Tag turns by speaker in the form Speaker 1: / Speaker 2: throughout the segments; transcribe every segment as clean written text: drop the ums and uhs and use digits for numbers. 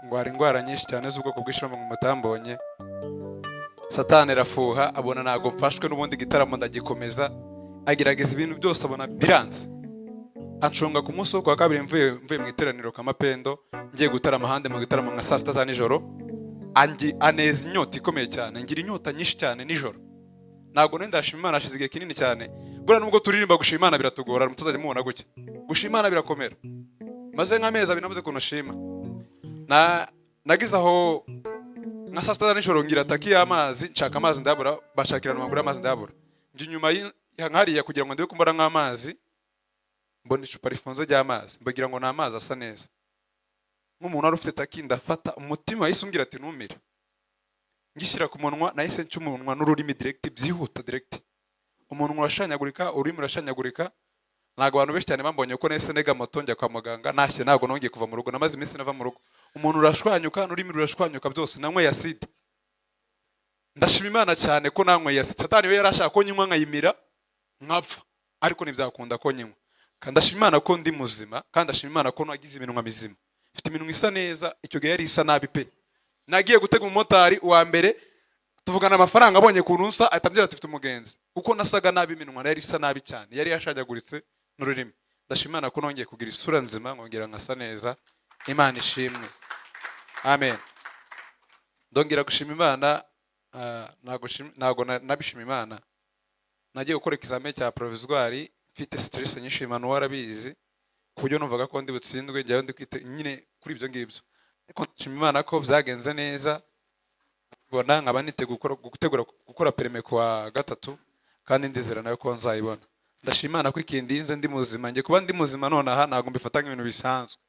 Speaker 1: Ndwara indwara nyinshi cyane z'ubwoko bwinshi mu mutambonye. Satani arafuha, abona ntabwo mfashwe n'ubundi, igitaramo ndagikomeza. Agerageza ibintu byose, abona biranze, anshunga ku munsi wo kuwa kabiri. Mvuye mu iteraniro Kamapendo, ngiye gutarama ahandi mu gitaramo nka saa 6 za nijoro, aneza inyota ikomeye cyane. Ngira inyota nyinshi cyane nijoro. Ntabwo nari ndashima Imana, hashize igihe kinini cyane. Buriya nubwo turirimba, gushima Imana biratugora. Mutazajya mubona gutya, gushima Imana birakomera. Maze nk'amezi 2 nabuze ukuntu nshima. Na nagize aho nka saa 6 za nijoro, ngira attaque y'amazi, nshaka amazi ndayabura, bashakira amaguru y'amazi ndayabura. Njya inyuma nkariya kugira ngo ndebe ko mbona nk'amazi, mbona icupa rifunze ry'amazi, mbagira ngo ni amazi asa neza. Nk'umuntu wari ufite attaque, ndafata, umutima wahise umbwira ati: "Ntumire." Ngishyira ku munwa, nahise nca umunwa n'ururimi direct, byihuta direct. Umunwa urashanyagurika, ururimi rurashanyagurika. Ntabwo abantu benshi cyane bambonye ko nahise ntega moto njya kwa muganga. Ntashye ntabwo nongeye kuva mu rugo, namaze iminsi nava mu rugo. Umuntu urashwanyuka n'ururimi rurashwanyuka, byose. Nanyweye acide. Ndashima Imana cyane ko nanyweye acide. Satani we yari ashaka ko nyinywa nkayimira nkapfa, ariko ntibyakunda ko nyinywa. Kandi ndashima Imana ko ndi muzima, kandi ndashima Imana ko nagize iminwa mizima, mfite iminwa isa neza. Icyo gihe yari isa nabi pe. Nagiye gutega umumotari uwa mbere, tuvugana amafaranga, abonye ku nsa ahita ambwira ati: "Ufite umugenzi," kuko nasaga nabi, iminwa yari isa nabi cyane, yari yashanyaguritse n'ururimi. Ndashima Imana ko nongeye kugira isura nzima, nkongera nkasa neza. Imana ishimwe, amen. Ndongera gushima Imana. Ntabwo nabishima Imana. Nagiye gukora ikizamini cya provisoire mfite stress nyinshi, Manu warabizi, ku buryo numvaga ko ndi butsindwe, njyayo ndi kwite nyine kuri ibyo ngibyo. Ariko nshima Imana ko byagenze neza, mbona nkaba niteguye gutegura gukora permis kuwa gatatu, kandi ndizera nawe ko nzayibona. Ndashima Imana ko ikindinze ndi muzima. Njye kuba ndi muzima nonaha ntabwo mbifata nk'ibintu bisanzwe.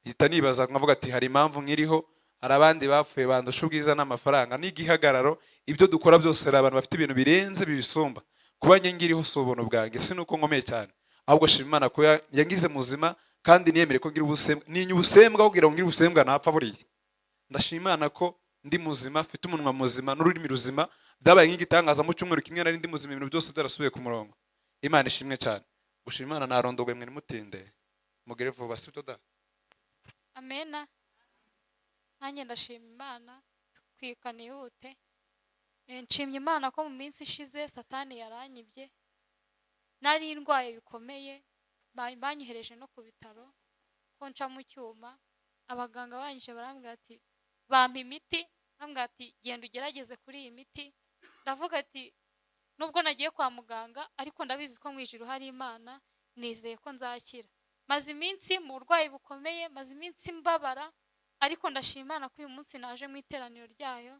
Speaker 1: Mpita nibaza nkavuga ati: "Hari impamvu nkiriho." Hari abandi bapfuye bandusha ubwiza n'amafaranga n'igihagararo, ibyo dukora byose. Hari abantu bafite ibintu birenze bibisumba. Kuba njye ngiriho si ubuntu bwanjye, si nuko nkomeye cyane, ahubwo shima Imana ko yangize muzima. Kandi niyemere ko ngira ubusembwa, ninya ubusembwa kugira ngo ngire ubusembwa ntapfa buriya. Ndashima Imana ko ndi muzima, mfite umunwa muzima n'ururimi ruzima. Byabaye nk'igitangaza, mu cyumweru kimwe nari ndi muzima, ibintu byose byarasubiye ku murongo. Imana ishimwe cyane. Gushima Imana, narondogoye, mwe nimutinde, mugere vuba, sibyo da?
Speaker 2: Amena. Nanjye ndashima Imana, twika nihute. Nshimye Imana ko mu minsi ishize Satani yaranyibye. Nari ndwaye bikomeye, banyohereje no ku bitaro ko nca mu cyuma. Abaganga banyishe, barambwira ati, bampa imiti, bambwira ati: "Genda ugerageze kuri iyi miti." Ndavuga ati: "Nubwo nagiye kwa muganga, ariko ndabizi ko mu ijuru hari Imana, nizeye ko nzakira." Maze iminsi mu burwayi bukomeye, maze iminsi mbabara, ariko ndashima Imana ko uyu munsi naje mu iteraniro ryayo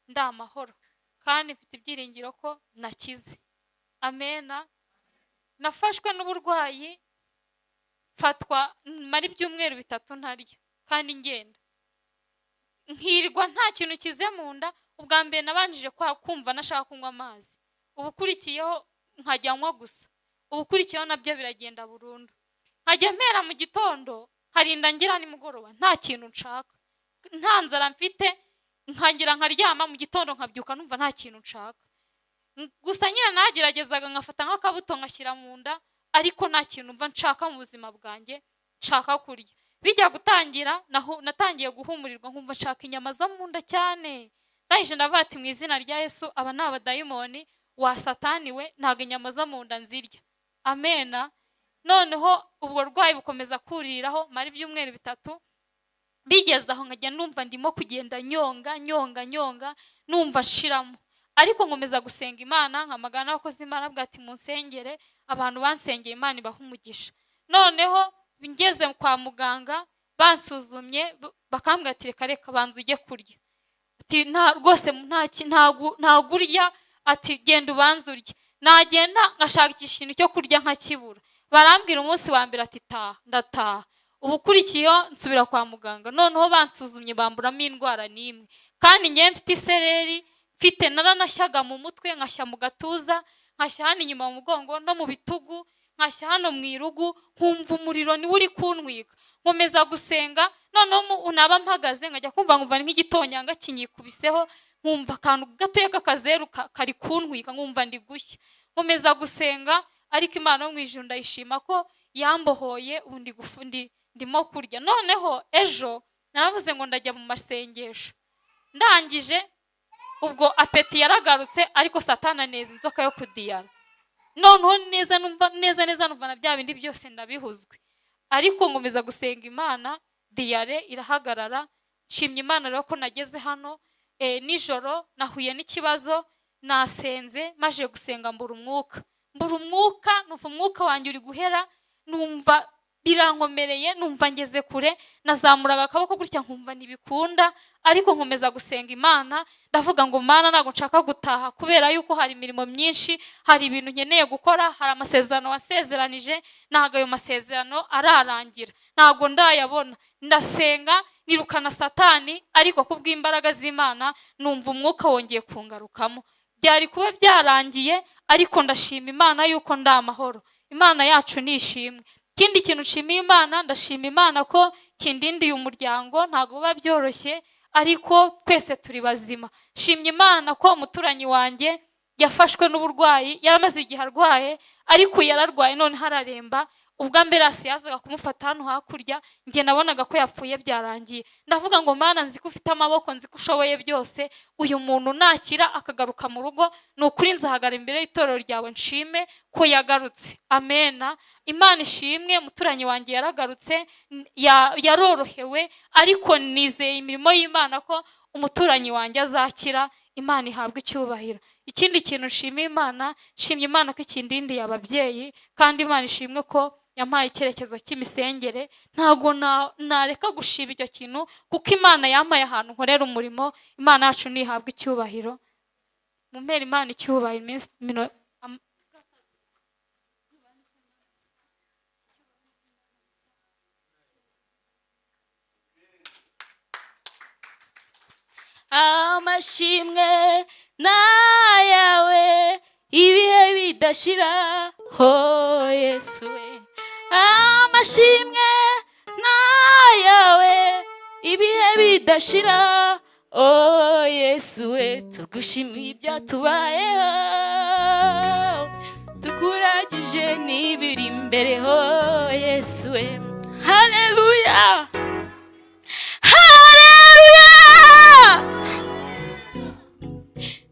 Speaker 2: ndi amahoro, kandi mfite ibyiringiro ko nakize. Amena. Nafashwe n'uburwayi, mfatwa mara ibyumweru 3 ntarya, kandi ngenda nkirwa nta kintu kize mu nda. Ubwa mbere nabanjije kumva nashaka kunywa amazi, ubukurikiyeho nkajya nywa gusa, ubukurikiyeho nabyo biragenda burundu, nkajya mpera mu gitondo nkarinda ngira nimugoroba nta kintu nshaka, nta nzara mfite, nkangira nkaryama, mu gitondo nkabyuka numva nta kintu nshaka. Gusa nyine nageragezaga nkafata nk'akabuto ngashyira mu nda, ariko nta kintu mva nshaka mu buzima bwanjye, nshaka kurya. Bijya gutangira, natangiye guhumurirwa, nkumva nshaka inyama zo mu nda cyane. Ndangije ndavuga ati: "Mu izina rya Yesu, aba ni abadayimoni wa Satani we, ntabwo inyama zo mu nda nzirya." Amena. Noneho ubwo burwayi bukomeza kuriraho, mara ibyumweru 3. Bigeze aho nkajya numva ndimo kugenda nyonga, nyonga, nyonga, numva nshiramo, ariko nkomeza gusenga Imana, nkamagana n'abakozi Imana, avuga ati: "Munsengere." Abantu bansengeye, Imana ibaha umugisha. Noneho ngeze kwa muganga, bansuzumye, bakambwira ati: "Reka reka, banza ujye kurya." Ati: "Nta rwose, ntago urya." Ati: "Genda ubanze urye." Nagenda ngashakisha ikintu cyo kurya nkakibura. Barambwira umunsi wa mbere ati: "Taha." Ndataha. Ubukurikiyeho nsubira kwa muganga, noneho bansuzumye bamburamo indwara n'imwe. Kandi ngewe mfite isereri, mfite naranashyaga mu mutwe, nkashya mu gatuza, nkashya hano inyuma mu mugongo no mu bitugu, nkashya hano mu irugu, nkumva umuriro niwo uri kuntwika. Nkomeza gusenga. Noneho naba mpagaze, nkajya kumva nkumva ni nk'igitonyanga kinyikubiseho, nkumva akantu gatoya k'akazeru kari kuntwika, nkumva ndi gushya. Nkomeza gusenga, ariko Imana yo mu ijuru ndayishima ko yambohoye. Ubu ndi ndimo kurya. Noneho ejo Naravuze ngo ndajya mu masengesho. Ndangije ubwo appétit yaragarutse, ariko Satana neza inzoka yo kudiyara. Noneho neza numva neza neza, numva na bya bindi byose ndabihuzwe, ariko nkomeza gusenga Imana, diarrhée irahagarara. Nshimye Imana rero ko nageze hano. Nijoro nahuye n'ikibazo, nasenze, maje gusenga mbura umwuka, mbura umwuka, numva umwuka wanjye uri guhera, numva birankomereye, numva ngeze kure. Nazamuraga akaboko gutya nkumva ntibikunda, ariko nkomeza gusenga Imana. Ndavuga ngo: "Mana, ntabwo nshaka gutaha, kubera yuko hari imirimo myinshi, hari ibintu nkeneye gukora, hari amasezerano wasezeranije, ntabwo ayo masezerano ararangira, ntabwo ndayabona." Ndasenga, nirukana Satani, ariko kubw'imbaraga z'Imana numva umwuka wongeye kungarukamo. Byari kuba byarangiye, ariko ndashima Imana yuko ndi amahoro. Imana yacu ni ishimwe. Ikindi kintu nshimiye Imana, ndashima Imana ko kindindiye umuryango. Ntabwo biba byoroshye, ariko twese turi bazima. Nshimye Imana ko umuturanyi wanjye yafashwe n'uburwayi, yaramaze igihe arwaye, ariko yararwaye none hararemba. Ubwo ambulance yazaga kumufata hano hakurya, njye nabonaga ko yapfuye, byarangiye. Ndavuga ngo: "Mana, nzi ko ufite amaboko, nzi ko ushoboye byose. Uyu muntu nakira akagaruka mu rugo, ni ukuri nzahagara imbere y'itorero ryawe nshime ko yagarutse." Amena, Imana ishimwe. Umuturanyi wanjye yaragarutse, yarorohewe, ariko nizeye imirimo y'Imana ko umuturanyi wanjye azakira. Imana ihabwa icyubahiro. Ikindi kintu nshimiye Imana, nshimye Imana ko ikindindiye ababyeyi, kandi Imana ishimwe ko yampaye icyerekezo cy'imisengere. Ntabwo nareka gushima icyo kintu, kuko Imana yampaye ahantu nkorera umurimo. Imana yacu ntihabwa icyubahiro. Mumpere Imana icyubahiro iminsi
Speaker 3: Amashimwe n'ayawe ibihe bidashira, ho Yesu we. Amashimwe n'ayawe ibihe bidashira, oh Yesu we. Tugushimiye ibyatubayeho, tukuragije n'ibiri imbere, ho Yesu we. Haleluya, haleluya!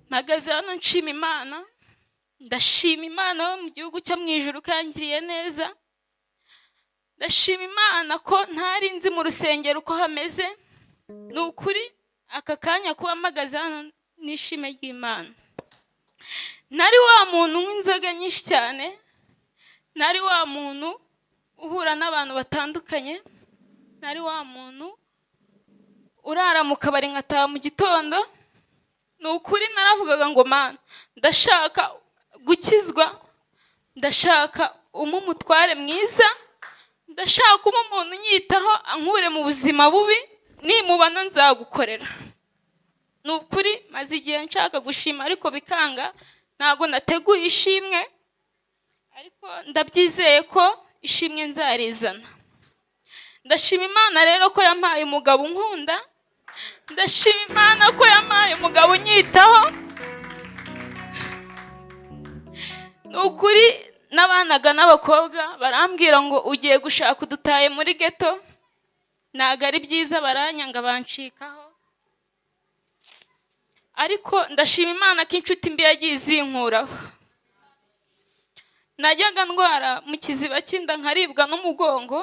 Speaker 3: Mpagaze hano nshima Imana. Ndashima Imana yo mu gihugu cyo mu ijuru ko yangiriye neza. Ndashima Imana ko ntari nzi mu rusengero uko hameze. Ni ukuri aka kanya kuba mpagaze hano n'ishime ry'Imana. Nari wa muntu unywa inzoga nyinshi cyane, nari wa muntu uhura n'abantu batandukanye, nari wa muntu urara mu kabari nkataha mu gitondo. Ni ukuri naravugaga ngo: "Mana, ndashaka gukizwa, ndashaka umpe umutware mwiza, ndashaka uba umuntu unyitaho, ankure mu buzima bubi, nimubona nzagukorera." Ni ukuri maze igihe nshaka gushima ariko bikanga. Ntabwo nateguye ishimwe, ariko ndabyizeye ko ishimwe nzarizana. Ndashima Imana rero ko yampaye umugabo unkunda. Ndashima Imana ko yampaye umugabo unyitaho. Ni ukuri n'abanaga n'abakobwa barambwira ngo: "Ugiye gushaka udutaye muri ghetto, ntabwo ari byiza." Baranyanga, bancikaho, ariko ndashima Imana ko inshuti mbi yagiye izinkuraho. Najyaga ndwara mu kiziba cy'inda, nkaribwa n'umugongo,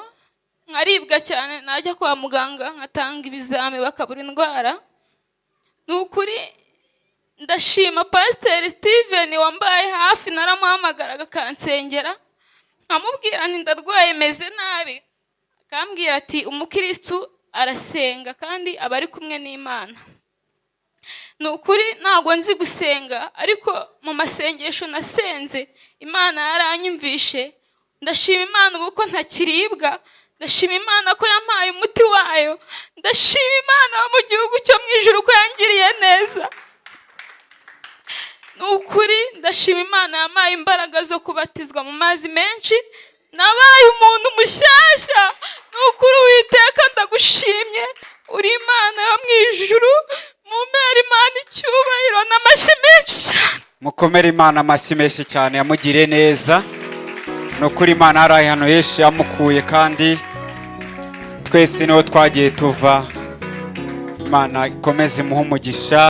Speaker 3: nkaribwa cyane, najya kwa muganga nkatanga ibizami bakabura indwara. Ni ukuri ndashima Pasiteri Steven wambaye hafi. Naramuhamagaraga akansengera, nkamubwira nti: "Ndarwaye, meze nabi." Akambwira ati: "Umukirisitu arasenga kandi aba ari kumwe n'Imana." Ni ukuri ntabwo nzi gusenga, ariko mu masengesho nasenze Imana yaranyumvishe. Ndashima Imana ubu ko ntakiribwa. Ndashima Imana ko yampaye umuti wayo. Ndashima Imana yo mu gihugu cyo mu ijuru ko yangiriye neza. Ni ukuri ndashima Imana yampaye imbaraga zo kubatizwa mu mazi menshi, nabaye umuntu mushyashya. Ni ukuri Uwiteka, ndagushimye, uri Imana yo mu ijuru. Mumpere Imana icyubahiro n'amashyi menshi cyane.
Speaker 4: Mukomere Imana amashyi menshi cyane, yamugiriye neza. Ni ukuri Imana hari ahantu henshi yamukuye, kandi twese niho twagiye tuva. Imana ikomeze imuhe umugisha.